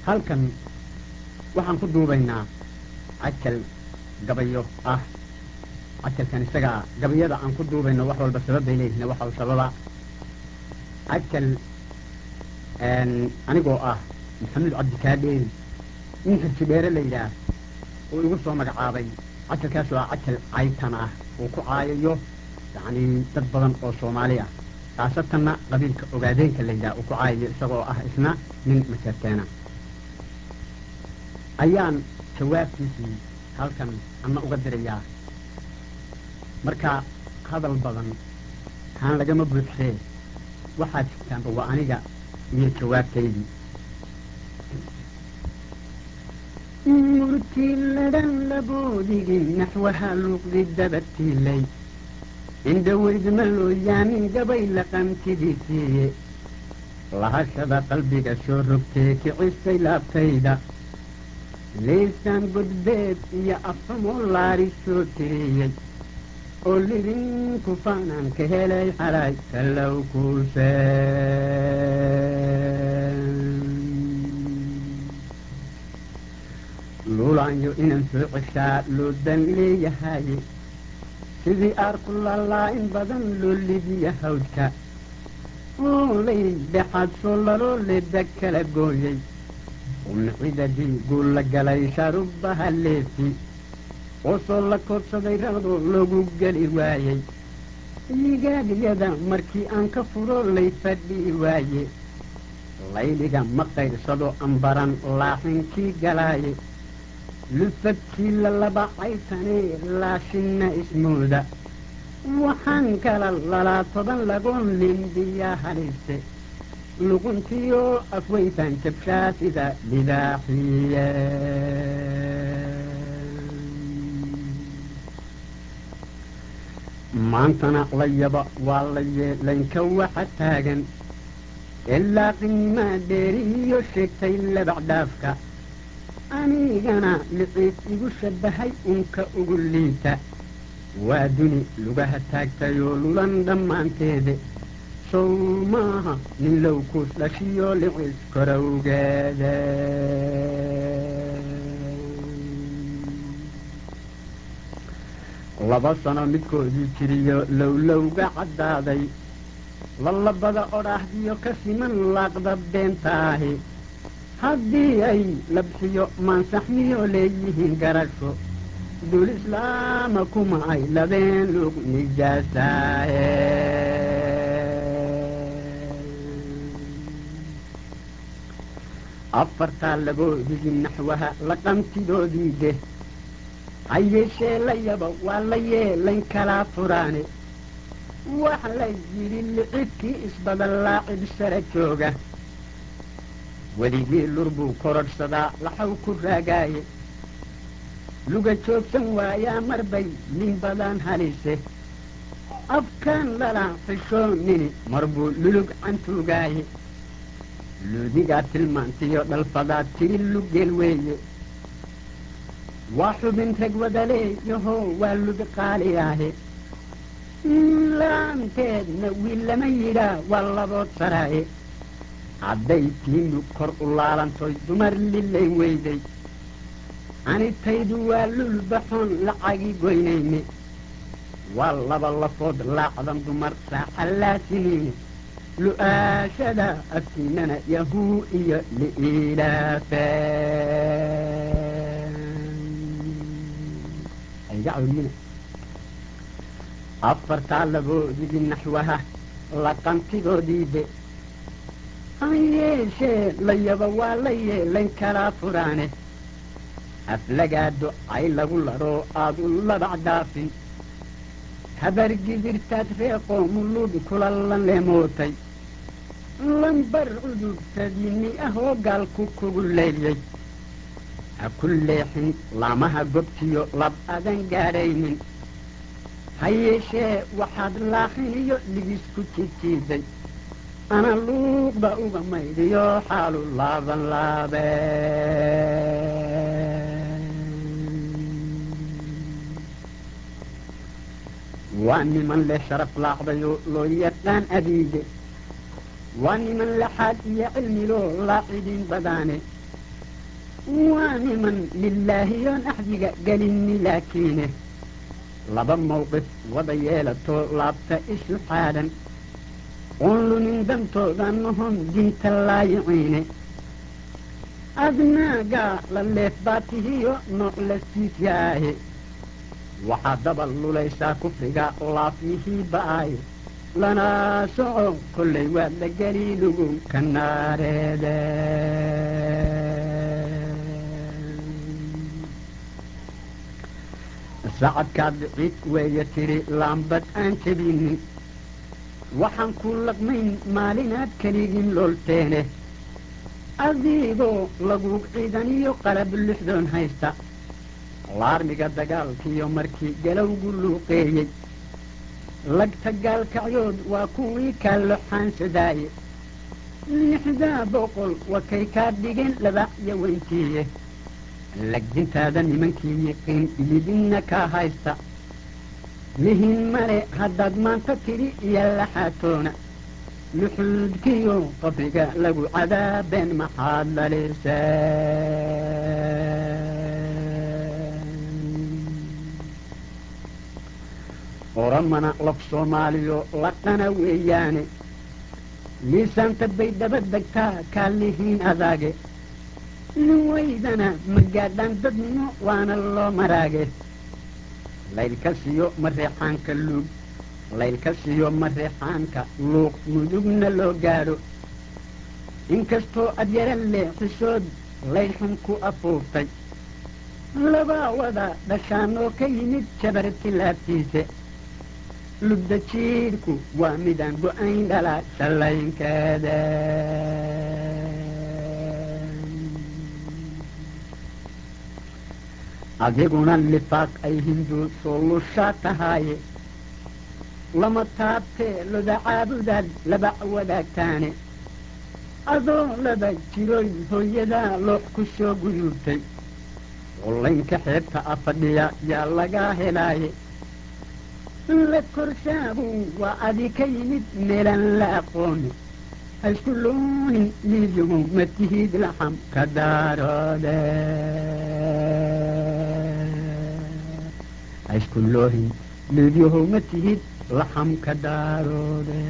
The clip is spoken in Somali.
Halkan waxaan ku duubaynaa cajal gabayo ah. Cajalkan isagaa gabayada aan ku duubayno wax walba sabab bay leeyihiin. Waxa uu sababa cajal anigoo ah Maxamuud Cabdikaadheeri, nin Xirsi Dheere la yidhaah uu igu soo magacaabay. Cajalkaas oo ah cajal caytan ah uu ku caayayo yacni dad badan oo Soomaali ah, khaasatanna qabiilka Ogaadeenka la yidhaah uu ku caayayo, isagoo ah isna nin Majeerteena, ayaan jawaabtiisii halkan ana uga dirayaa. Marka hadal badan kaan lagama buuxsee, waxaad jirtaanba waa aniga iyo jawaabtaydii. Murti ladhan laboodigii naxwaha luuqdi dabatiilay, indhaweydma loo yaamin gabay laqamtidiisiiye, lahashada qalbiga soo rogtee kicistay laabtayda, liisaan gudbeed iyo afxumo laari soo tiriyey oo lidinku faanaan ka helay xalay kallow kuuse. Luulaanyo inan soo ceshaa loo dan leeyahaye, sidii aarku lalaa in badan loo lidiya hawdka oo lay dhexaad soo laloo leda kala gooyey, umcidadii guul la galay sharubaha leefi oo soo la koodsaday raqdoo loogu geli waayey, igaagyada markii aan ka furo lay fadhii waaye, layliga ma qayrsado ambaran laaxinkii galaaye, lufadkii lalaba caytanee laashinna ismooda, waxaan kala lalaa 10 lagoon limbiyaa haliste, luquntiyo afweyntaan jabshaa sida libaaxiye. Maantana layaba waa la yeelaynka waxa taagan ilaa qiimaa dheeriyo sheegtay labac dhaafka, anigana liciid igu shabbahay unka ugu liita, waa duni lugaha taagtayoo lulan dhammaanteede, sow maaha nin low kuus dhashiyo licis korowgeede. 2 sano midkoodii jiriyo lowlowga caddaaday, lalabada odhaahdiyo ka siman laaqda beentaahi, haddii ay labxiyo maansaxmiyo leeyihiin garasho, dul islaama kuma ay labeen lug nijaasaaye. Afartaa laboodigi naxwaha laqamtidoodii deh, ha yeeshee layaba waa la yeelayn kalaa furaane. Wax la yidhi licidkii isbadan laacib sara jooga, weligii lur buu korodhsadaa laxaw ku raagaaye, luga joogsan waayaa marbay nin badan halise, afkaan lala xishoonini mar buu lulug cantuugaaye, luudigaa tilmaantiyo dhalfadaa tiri lugeel weeye, waa xubin rag wadaleeyahoo waa lubi qaali ahe, laanteedna wiil lama yidhaa waa labood saraaye, hadday tiinu kor u laalantoy dumar lilayn weyday, anitaydu waa lulbaxoon lacagi goynayne, waa laba lafood laacdan dumar saaxa laasiniine, lu'aashada afkiinana yahuu iyo liilaafe. Afartaa laboodigii naxwaha laqantidoodiide, ha yeeshee layaba waa la yeelayn kalaa furaane, aflagaado cay lagu ladhoo aad u labac dhaafin, habargidirtaad reeqoomuluud kula lanleemootay, lambar cudubtadiinni ah oo gaalku kugu leyliyey, ha ku leexin laamaha gobtiyo lab adan gaadhaynin, ha yeeshee waxaad laaxin iyo ligis ku jijiiday, ana luuqda uga maydhiyo xaalu laaban laabe. Waa niman leh sharaf laacdayoo loo yaqaan abiide, waa niman laxaad iyo cilmiloo laacidiin badaane, Waa niman lilaahiyoon axdiga gelini, laakiine laba mawqif wada yeelatoo laabta isu xaadhan oon lunin dantooda nohon diinta laayiciine. Adnaagaa la leef baa tihiyo nooc la siisyaahe, waxaad daba lulaysaa kufriga laafyihii ba'aaye. Lanaa soco, kollay waad la geli lugu ka naareede. Sacadkaad biciid weeye tidhi laambad aan jebinin, waxaan ku laqmayn maalinaad keligin loolteene. Adigoo laguug ciidaniyo qalab lixdoon haysta, laarmiga dagaalkiiyo markii galowgu luuqeeyey, lagta gaalkacyood waa kuwii kaa loxaansadaaye. 600 wakay kaa dhigeen labacyo weyntiiye. Lagdintaada nimankii yiqiin lidinna kaa haysta lihin male haddaad maanta tidhi iyo laxaatoona. Luxuudkiyo qabriga lagu cadaabeen maxaad laliseen? Oramana laf Soomaaliyo laqana weeyaane, liisaanta bay daba degtaa kaalihiin adaage. Nin waydana ma gaadhaan dadnimo, waana loo maraage. Laylka siiyo mareexaanka luug, laylka siiyo mareexaanka luuq mudugna loo gaadho. Inkastoo ad yara leexisood laylxun ku afuuftay, laba wada dhashaanoo ka yimid jabar tilaabtiise. Lubda jiidhku waa midaan go-ayn dhala shallaynkeeda. Adiguna lifaaq ay Hindu soo lushaa tahaaye, lama taabtee loda caabudaad labac wadaagtaane. Adoo laba jiroy hooyadaa loox ku soo guyuubtay, qolaynka xeebta a fadhiya yaa lagaa helaaye. La korshaabu waa adi ka yimid meelaan la aqooni, haysku loohin liidyahow ma tihid laxam ka daaroode. Haysku loohin liidyahow ma tihid laxam ka daaroode.